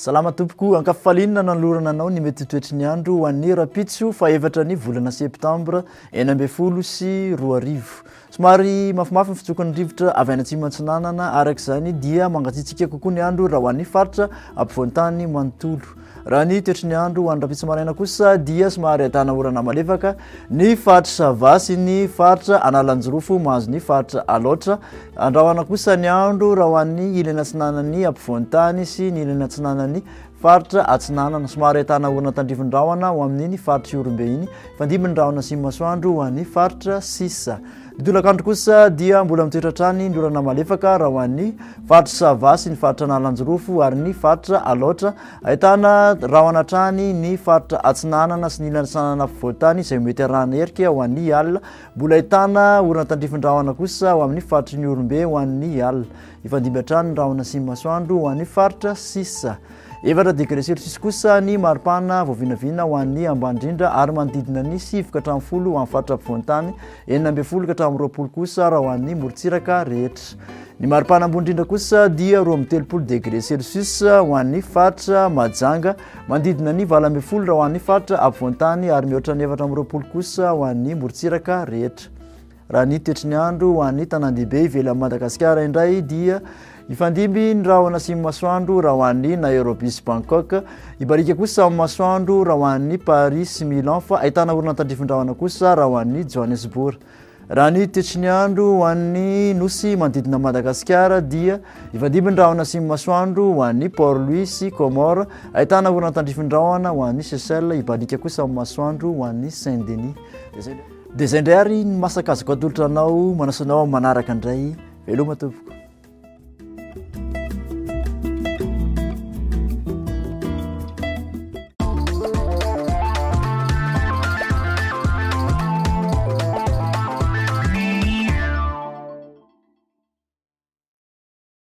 Salama tompoko, ankafaliana nanolorana anao ny mety ho toetry ny andro ho an'ny rahampitso fahefatra ny volana septambra 2016. Somary mafimafy ny fitsokan'ny rivotra avy any atsimo atsinanana, araka izany dia mangatsiatsiaka kokoa ny andro raha ho an'ny faritra ampovoan-tany manontolo. Raha ny toetry ny andro ho an'ny rahampitso maraina kosa dia somary ahitana orana malefaka ny faritra Sava sy ny faritra Analanjirofo mahazo ny faritra Alaotra. Andrahona kosa ny andro raha ho an'ny ilany atsinanan'ny ampovoan-tany sy ny ilany atsinanan'ny faritra atsinanana. Somary ahitana orana tandrifin-drahona ho amin'iny faritra Ihorombe iny. Mifandimby ny rahona sy ny masoandro ho an'ny faritra sisa. Ny tolakandro kosa dia mbola mitoetra hatrany ny orana malefaka raha ho an'ny faritra Sava sy ny faritra Analanjirofo ary ny faritra Alaotra. Ahitana rahona hatrany ny faritra Atsinanana sy ny ilany atsinanana afovoan-tany izay mety arahana erika ho an'ny alina. Mbola ahitana orana tandrifin-drahona kosa ho amin'ny faritry ny Ihorombe ho an'ny alina. Hifandimby hatrany ny rahona sy ny masoandro ho an'ny faritra sisa. Efatra degré celsius kosa ny maripana voavinavina ho an'ny ambany indrindra ary manodidina ny 9 ka hatramin'ny 10 ho an'ny faritra afovoan-tany, 16 ka hatramin'ny 20 kosa raha ho an'ny morontsiraka rehetra. Ny maripana ambony indrindra kosa dia 32 degré celsius ho an'ny faritra Mahajanga, manodidina ny 18 raha ho an'ny faritra afovoan-tany ary mihoatra ny 24 kosa ho an'ny morontsiraka rehetra. Raha ny toetry ny andro ho an'ny tanàn-dehibe ivelan'i Madagasikara indray dia hifandimby ny rahona sy ny masoandro raha ho an'ny Nairobi sy Bangkok. Hibariaka kosa amin'ny masoandro raha ho an'ny Paris sy Milan fa ahitana orana tandrifin-drahona kosa raha ho an'ny Johannesburg. Raha ny toetry ny andro ho an'ny nosy manodidina an'i Madagasikara dia hifandimby ny rahona sy ny masoandro ho an'ny Port Louis sy Comores. Ahitana orana tandrifin-drahona ho an'ny Seychelles. Hibaliaka kosa amin'ny masoandro ho an'ny Saint Denis. Dia izay indray ary ny masaka azoko atolotra anao, manasa anao amin'ny manaraka indray. Veloma tompoko.